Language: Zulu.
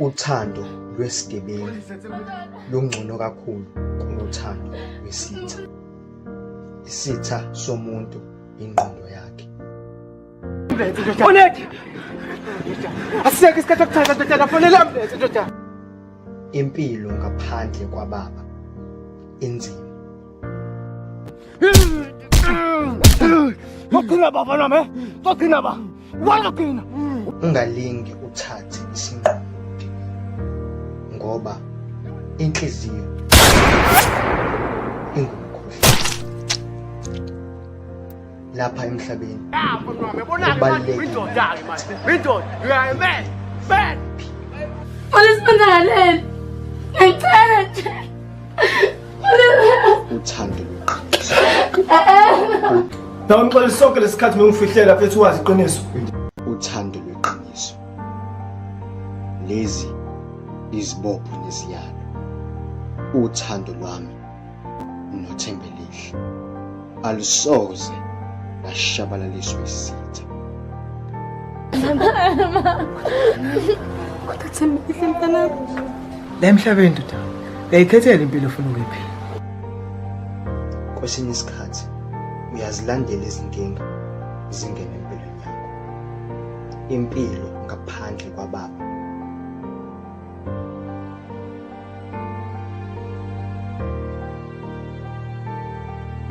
Uthando lwesigebengu lungcono kakhulu kunothando lwesitha. Isitha somuntu ingqondo yakhe. Onedi! Asisekho isikhathi sokuthatha ndodana, fonela ambulensi ndodana. Impilo ngaphandle kwababa inzima. Wagcina baba nami, eh? Wagcina ba. Wagcina. Ungalingi uthathe isinqumo ngoba inhliziyo ingumkhohlisi. Lapha emhlabeni kubalulekile Indoda-ke manje. Indoda, you are a man. Man. Manje Ngicela nje. Uthando lweqiniso. Nawe mxolisi sonke lesikhathi bengifihlela mfethu wazi iqiniso. Uthando lweqiniso. Lezi izibopho neziyalo. Uthando lwami noThembelihle alusoze lashabalaliswa isitha. Kodwa Thembelihle mntanami. La emhlabeni ndoda, uyayikhethela impilo ofuna ukuyiphila. Kwesinye isikhathi uyazilandela izinkinga zingene empilweni yakho. Impilo ngaphandle kwababa.